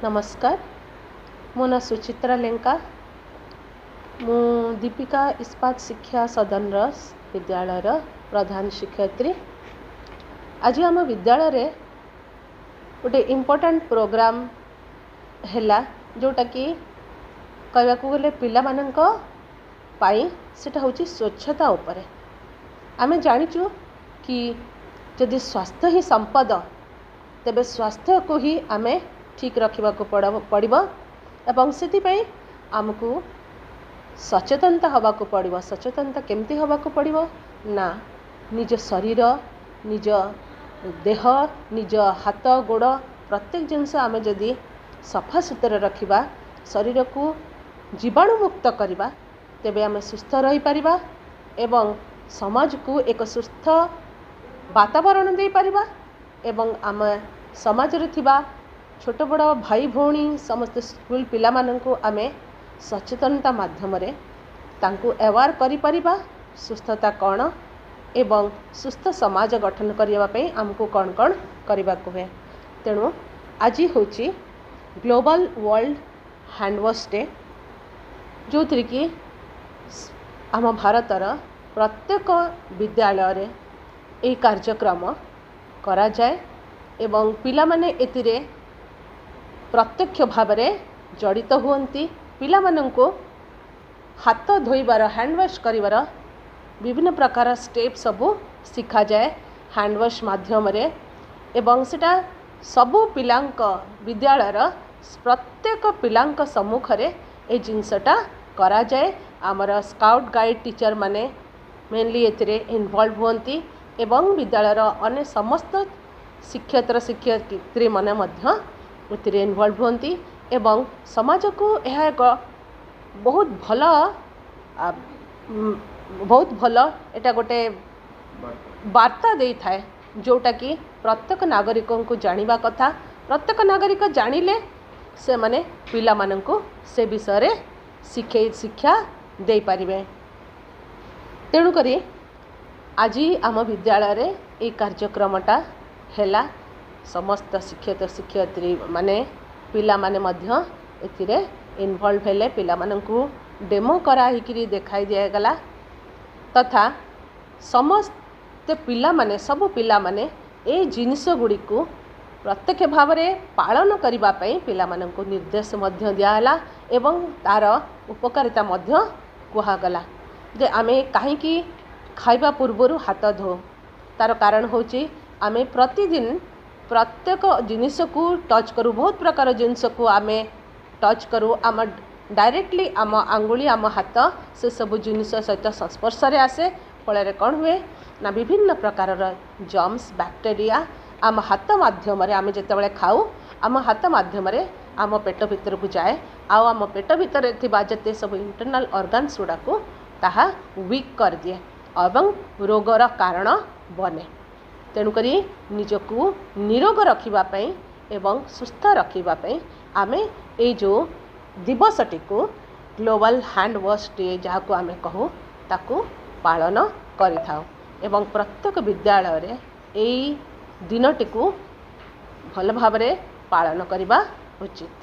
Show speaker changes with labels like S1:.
S1: ନମସ୍କାର, ମୋ ନାଁ ସୁଚିତ୍ରା ଲେଙ୍କା। ମୁଁ ଦୀପିକା ଇସ୍ପାତ ଶିକ୍ଷା ସଦନର ବିଦ୍ୟାଳୟର ପ୍ରଧାନ ଶିକ୍ଷୟିତ୍ରୀ। ଆଜି ଆମ ବିଦ୍ୟାଳୟରେ ଗୋଟେ ଇମ୍ପୋର୍ଟାଣ୍ଟ ପ୍ରୋଗ୍ରାମ୍ ହେଲା, ଯେଉଁଟାକି କହିବାକୁ ଗଲେ ପିଲାମାନଙ୍କ ପାଇଁ ସେଇଟା ହେଉଛି ସ୍ୱଚ୍ଛତା ଉପରେ। ଆମେ ଜାଣିଛୁ କି ଯଦି ସ୍ୱାସ୍ଥ୍ୟ ହିଁ ସମ୍ପଦ, ତେବେ ସ୍ୱାସ୍ଥ୍ୟକୁ ହିଁ ଆମେ ଠିକ୍ ରଖିବାକୁ ପଡ଼ିବ ଏବଂ ସେଥିପାଇଁ ଆମକୁ ସଚେତନତା ହେବାକୁ ପଡ଼ିବ। ସଚେତନତା କେମିତି ହେବାକୁ ପଡ଼ିବ ନା ନିଜ ଶରୀର, ନିଜ ଦେହ, ନିଜ ହାତ ଗୋଡ଼, ପ୍ରତ୍ୟେକ ଜିନିଷ ଆମେ ଯଦି ସଫାସୁତୁରା ରଖିବା, ଶରୀରକୁ ଜୀବାଣୁମୁକ୍ତ କରିବା, ତେବେ ଆମେ ସୁସ୍ଥ ରହିପାରିବା ଏବଂ ସମାଜକୁ ଏକ ସୁସ୍ଥ ବାତାବରଣ ଦେଇପାରିବା ଏବଂ ଆମେ ସମାଜରେ ଥିବା ଛୋଟ ବଡ଼ ଭାଇ ଭଉଣୀ, ସମସ୍ତେ ସ୍କୁଲ ପିଲାମାନଙ୍କୁ ଆମେ ସଚେତନତା ମାଧ୍ୟମରେ ତାଙ୍କୁ ଆୱାର୍ କରିପାରିବା ସୁସ୍ଥତା କ'ଣ ଏବଂ ସୁସ୍ଥ ସମାଜ ଗଠନ କରିବା ପାଇଁ ଆମକୁ କ'ଣ କ'ଣ କରିବାକୁ ହୁଏ। ତେଣୁ ଆଜି ହେଉଛି global world hand wash day, ଯେଉଁଥିରେ କି ଆମ ଭାରତର ପ୍ରତ୍ୟେକ ବିଦ୍ୟାଳୟରେ ଏହି କାର୍ଯ୍ୟକ୍ରମ କରାଯାଏ ଏବଂ ପିଲାମାନେ ଏଥିରେ ପ୍ରତ୍ୟକ୍ଷ ଭାବରେ ଜଡ଼ିତ ହୁଅନ୍ତି। ପିଲାମାନଙ୍କୁ ହାତ ଧୋଇବାର, ହ୍ୟାଣ୍ଡ ୱାଶ୍ କରିବାର ବିଭିନ୍ନ ପ୍ରକାର ଷ୍ଟେପ୍ ସବୁ ଶିଖାଯାଏ ହ୍ୟାଣ୍ଡ ୱାଶ୍ ମାଧ୍ୟମରେ ଏବଂ ସେଇଟା ସବୁ ପିଲାଙ୍କ, ବିଦ୍ୟାଳୟର ପ୍ରତ୍ୟେକ ପିଲାଙ୍କ ସମ୍ମୁଖରେ ଏ ଜିନିଷଟା କରାଯାଏ। ଆମର ସ୍କାଉଟ୍ ଗାଇଡ଼ ଟିଚର୍ ମାନେ ମେନଲି ଏଥିରେ ଇନଭଲ୍ଭ ହୁଅନ୍ତି ଏବଂ ବିଦ୍ୟାଳୟର ଅନ୍ୟ ସମସ୍ତ ଶିକ୍ଷୟିତ୍ର ଶିକ୍ଷୟିତ୍ରୀମାନେ ମଧ୍ୟ ଏଥିରେ ଇନଭଲ୍ଭ ହୁଅନ୍ତି ଏବଂ ସମାଜକୁ ଏହା ଏକ ବହୁତ ଭଲ, ବହୁତ ଭଲ ଏଇଟା ଗୋଟେ ବାର୍ତ୍ତା ଦେଇଥାଏ, ଯେଉଁଟାକି ପ୍ରତ୍ୟେକ ନାଗରିକଙ୍କୁ ଜାଣିବା କଥା। ପ୍ରତ୍ୟେକ ନାଗରିକ ଜାଣିଲେ ସେମାନେ ପିଲାମାନଙ୍କୁ ସେ ବିଷୟରେ ଶିଖେଇ ଶିକ୍ଷା ଦେଇପାରିବେ। ତେଣୁକରି ଆଜି ଆମ ବିଦ୍ୟାଳୟରେ ଏଇ କାର୍ଯ୍ୟକ୍ରମଟା ହେଲା। ସମସ୍ତ ଶିକ୍ଷକ ଶିକ୍ଷୟିତ୍ରୀ ମାନେ, ପିଲାମାନେ ମଧ୍ୟ ଏଥିରେ ଇନଭଲ୍ଭ ହେଲେ। ପିଲାମାନଙ୍କୁ ଡେମୋ କରା ହେଇକିରି ଦେଖାଇ ଦିଆଗଲା ତଥା ସମସ୍ତେ ପିଲାମାନେ, ସବୁ ପିଲାମାନେ ଏଇ ଜିନିଷ ଗୁଡ଼ିକୁ ପ୍ରତ୍ୟକ୍ଷ ଭାବରେ ପାଳନ କରିବା ପାଇଁ ପିଲାମାନଙ୍କୁ ନିର୍ଦ୍ଦେଶ ମଧ୍ୟ ଦିଆହେଲା ଏବଂ ତା'ର ଉପକାରିତା ମଧ୍ୟ କୁହାଗଲା ଯେ ଆମେ କାହିଁକି ଖାଇବା ପୂର୍ବରୁ ହାତ ଧୋଉ। ତା'ର କାରଣ ହେଉଛି ଆମେ ପ୍ରତିଦିନ ପ୍ରତ୍ୟେକ ଜିନିଷକୁ ଟଚ୍ କରୁ, ବହୁତ ପ୍ରକାର ଜିନିଷକୁ ଆମେ ଟଚ୍ କରୁ। ଆମ ଡାଇରେକ୍ଟଲି ଆମ ଆଙ୍ଗୁଳି, ଆମ ହାତ ସେସବୁ ଜିନିଷ ସହିତ ସଂସ୍ପର୍ଶରେ ଆସେ। ଫଳରେ କ'ଣ ହୁଏ ନା ବିଭିନ୍ନ ପ୍ରକାରର ଜର୍ମସ୍, ବ୍ୟାକ୍ଟେରିଆ ଆମ ହାତ ମାଧ୍ୟମରେ, ଆମେ ଯେତେବେଳେ ଖାଉ ଆମ ହାତ ମାଧ୍ୟମରେ ଆମ ପେଟ ଭିତରକୁ ଯାଏ ଆଉ ଆମ ପେଟ ଭିତରେ ଥିବା ଯେତେ ସବୁ ଇଣ୍ଟରନାଲ୍ ଅର୍ଗାନ୍ସ ଗୁଡ଼ାକୁ ତାହା ୱିକ୍ କରିଦିଏ ଏବଂ ରୋଗର କାରଣ ବନେ। ତେଣୁକରି ନିଜକୁ ନିରୋଗ ରଖିବା ପାଇଁ ଏବଂ ସୁସ୍ଥ ରଖିବା ପାଇଁ ଆମେ ଏଇ ଯେଉଁ ଦିବସଟିକୁ, ଗ୍ଲୋବାଲ୍ ହ୍ୟାଣ୍ଡ ୱାଶ୍ ଡେ ଯାହାକୁ ଆମେ କହୁ, ତାକୁ ପାଳନ କରିଥାଉ ଏବଂ ପ୍ରତ୍ୟେକ ବିଦ୍ୟାଳୟରେ ଏଇ ଦିନଟିକୁ ଭଲ ଭାବରେ ପାଳନ କରିବା ଉଚିତ।